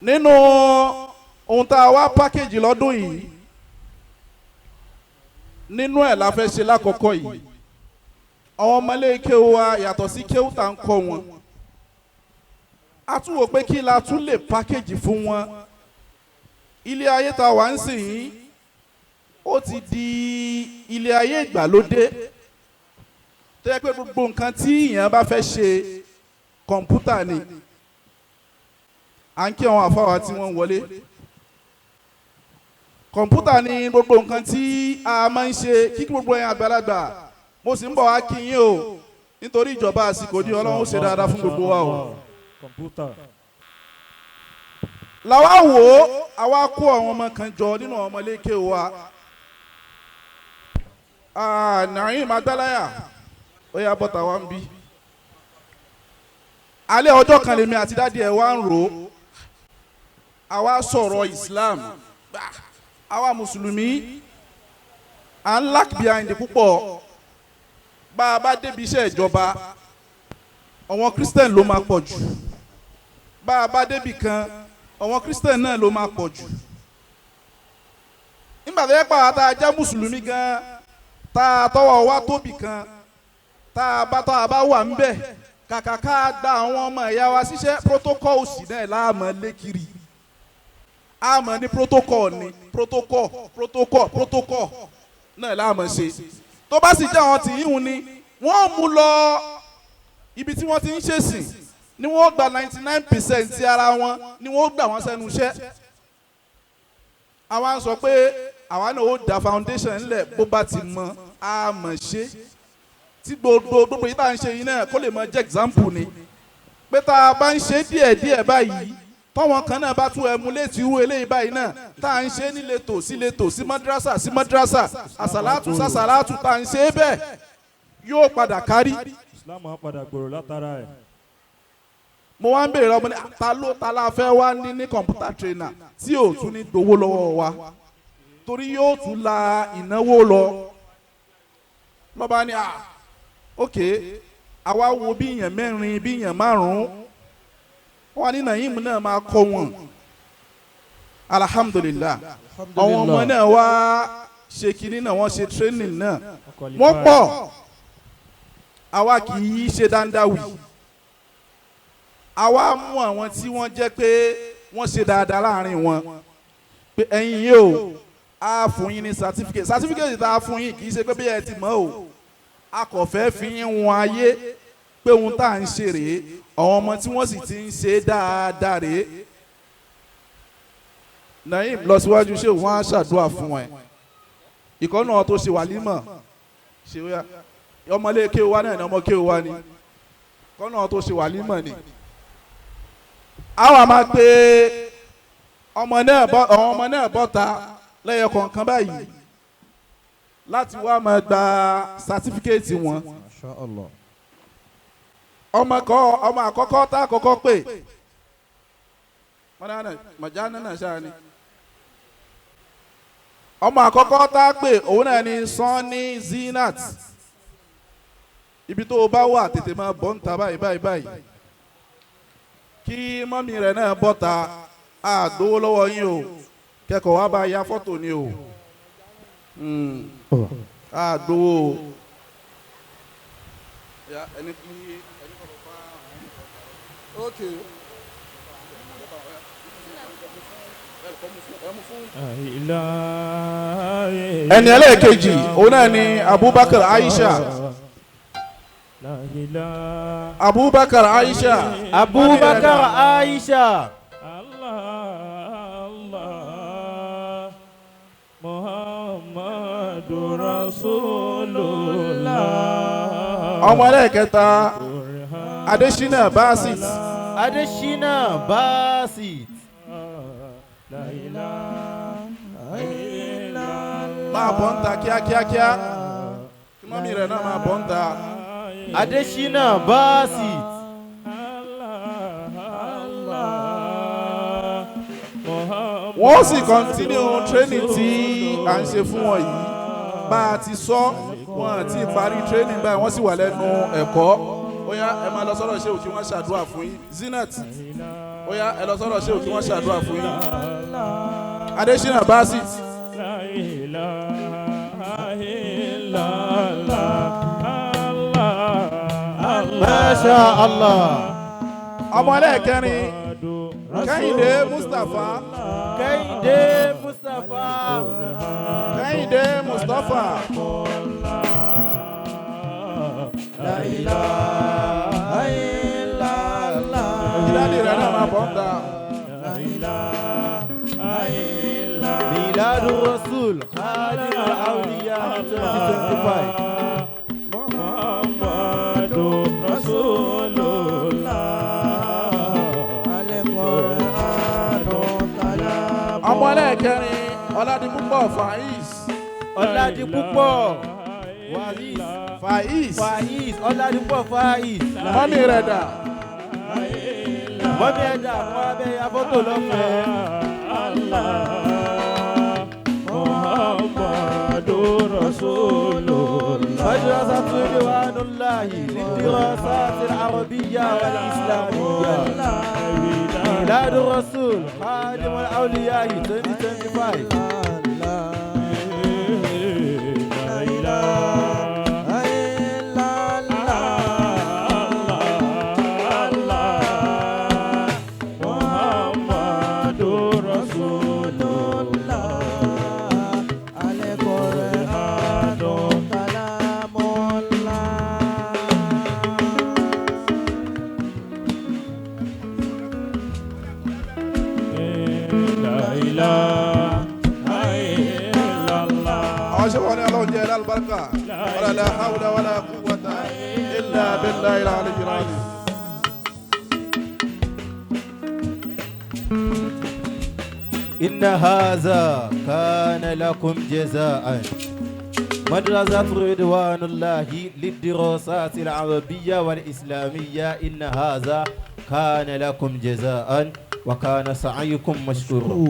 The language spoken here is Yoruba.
Nínú ohun tá a wá package lọ́dún yìí, nínú ẹ̀ la fẹ́ ṣe lákọ̀ọ́kọ́ yìí. Àwọn ọmọlé kéwú wa, yàtọ̀ sí kéwú tá ń kọ́ wọn, a tún wò pé kí la tún lè package fún wọn. Ilé ayé tá a wà ń sìn yín, ó ti di ilé ayé ìgbàlódé tó yẹ pé gbogbo nǹkan tí èèyàn bá fẹ́ ṣe, kọ̀ǹpútà ni. À ń kí àwọn àfáwà tí wọ́n wọlé. Kọ̀ǹpútà ni gbogbo nǹkan tí a máa ń ṣe. Kí gbogbo ẹ̀yin àgbàlagbà, mo sì ń bọ̀ wá kí yín o, nítorí ìjọba àsìkò ní. Ọlọ́run ó ṣe dáadáa fún gbogbo wa o. Kọ̀mpútà. Làwa wò ó, àwa kó àwọn ọmọ kan jọ nínú àwọn ọmọléke wa. Naim Agbálaya, ó yá, bọ́tà wa ń bí. Alẹ́ ọjọ́ kan, lèmi àti daddy ẹ̀ wá ń rò ó. Àwa sọ̀rọ̀ Islam, àwa mùsùlùmí à ń lag behind púpọ̀. Bá a bá débi iṣẹ́ ìjọba, àwọn Christian ló máa pọ̀ jù. Bá a bá débi kan, àwọn Christian náà ló máa pọ̀ jù. Nígbà tó yẹ pé àwọn tá a jẹ́ mùsùlùmí gan, tá a tọwọ́ wa tóbi kan, tá a bá wà ń bẹ̀, kàkà ká gba àwọn ọmọ ìyá wa ṣiṣẹ́, protocol òsì náà láàmú lé kiri. Àmọ́ ní protocol ní protocol, protocol, protocol náà láàmú ṣe. Tó bá sì jẹ́ àwọn tí yíhun ni wọ́n mú lọ ibi tí wọ́n ti ń ṣèsìn ni, wọ́n gba 99% ti ara wọn ni wọ́n gbà wọ́n sẹ́nu iṣẹ́. Àwa ń sọ pé àwa náà ó da foundation ńlẹ̀. Bó bá ti mọ àmọ̀ ṣe tí gbogbo gbogbo yìí tá à ń ṣe yìí náà, kó lè mọ jẹ́ example ni pé tá a bá ń ṣe díẹ̀ díẹ̀ báyìí, tọ́wọ́n kan náà bá tún emulate irú eléyìí báyìí náà, tá à ń ṣe níletò sí letò, sí madrasa sí madrasa, àsàlátù sàsàlátù, tá à ń ṣe bẹ́ẹ̀, yóò padà kárí. Islam á padà gbòòrò látara ẹ̀. Mo wá ń béèrè ọmọ ní ta ló ta la fẹ́ wá ní computer trainer tí ò tún ní gbowó lọ́wọ́ wa, torí yóò tún la ìnáwó lọ. Lọ́ba ní, à, ok, àwa wo bí èèyàn mẹ́rin, bí èèyàn márùn-ún wọn ní Naim náà máa kọ́ wọn. Alhamdulilah, àwọn ọmọ náà wá ṣe kinní náà, wọ́n ṣe training náà, wọ́n pọ̀. Àwa kì í ṣe dáńdáwì. Àwa mú àwọn tí wọ́n jẹ́ pé wọ́n ṣe dáadáa láàrin wọn pé ẹ̀yin yìí o, á fún yín ní certificate. Certificate tá a fún yín, kì í ṣe pé bí ẹ ti mọ̀ o, a kò fẹ́ fi yín wọn ayé pé ohun tá à ń ṣe rèé. Àwọn ọmọ tí wọ́n sì ti ń ṣe dáadáa rèé. Naim, lọ síwájú. Ṣé wọ́n á ṣàdúrà fún ẹ? Ìkọ́nù tó ṣe wàlímọ̀ ṣe wíyá ọmọlé kéwù wa náà ni, ọmọ kéwù wa ni. Kọ́nà tó ṣe wàlímọ̀ ni. Àwa máa pe ọmọ náà bọ́, àwọn ọmọ náà bọ́ta lẹ́yọ kọ̀ọ̀kan báyìí láti wá máa gba certificate wọn. Masha Allah. Ọmọ kọ́, ọmọ àkọ́kọ́ tá a kọ́kọ́ pè, mọ̀jánà náà ṣáà ni ọmọ àkọ́kọ́ tá a pè. Òun náà ni Sanni Zinat. Ibi tó o bá wà, tètè máa bọ́ ń ta báyìí báyìí báyìí, kí mummy rẹ̀ náà bọ́ ta. Àgbowó lọ́wọ́ yín o, kẹ́kọ̀ọ́ wá bá ya fọ́tò ni o. Àgbowó o. Ya, ẹni kí ẹni kọ́ bá. Okay. Ẹni ẹlẹ́ẹ̀kejì, òun náà ni Abubakar Aisha. Abubakar Aisha. Abubakar Aisha. Allah Allah Muhammadu Rasulullah. Ọmọ ẹlẹ́ẹ̀kẹta, Adesina Basit. Adesina Basit. La ilaha illallah. Máa bọ̀ ń ta kíákíákíá, kí mummy rẹ̀ náà máa bọ̀ ń ta. Adesina Basit. Allah Allah Muhammadu Wọ́n sì continue training tí à ń ṣe fún wọn yìí. Bá a ti sọ, wọn àti parí training báyìí, wọ́n sì wà lẹ́nu ẹ̀kọ́. Ó yá, ẹ máa lọ sọ́dọ̀ ṣé òkè, wọ́n ṣàdúrà fún yín. Zinat, Ó yá, ẹ lọ sọ́dọ̀ ṣé òkè wọ́n ṣàdúrà fún yín. Adésínà Basit. La ilaha illallah. Allah, Allah. Masha Allah. Ọmọ ẹlẹ́ẹ̀kẹrin, Kẹ́hìndé Mustapha. Kẹ́hìndé Mustapha. Kẹ́hìndé Mustapha. La ilaha illallah. Ìdádì rẹ̀ náà máa bọ̀ ń ta. La ilaha illallah. Miladu Rasul Khadim al-Awliya 2025. Muhammadu Rasulullah. Ọmọ ẹlẹ́ẹ̀kẹrin, Ọládipúpọ̀ Faiz. Ọládipúpọ̀ Waris. Faiz. Faiz. Ọládipúpọ̀ Faiz. Mọ́mí rẹ̀ dà? Mọ́mí ẹ̀dá fún abẹ́ ya fọ́tò lọ́fẹ̀ẹ́. Allah. Muhammadu Rasulullah. مدرسة رضوان الله للدراسات العربية والإسلامية. ميلاد الرسول خادم الأولياء 2025. La ilaha Allah, Muhammadu Rasulullah. La ilaha illallah. Àwọn ṣé wọn ní Ọlọ́run jẹ́ alálùbáríkà. Wala la hawla wala quwwata illa billahi al-aliyyil azim. إن هذا كان لكم جزاء. مدرسة رضوان الله للدراسات العربية والإسلامية، إن هذا كان لكم جزاء وكان سعيكم مشكورا.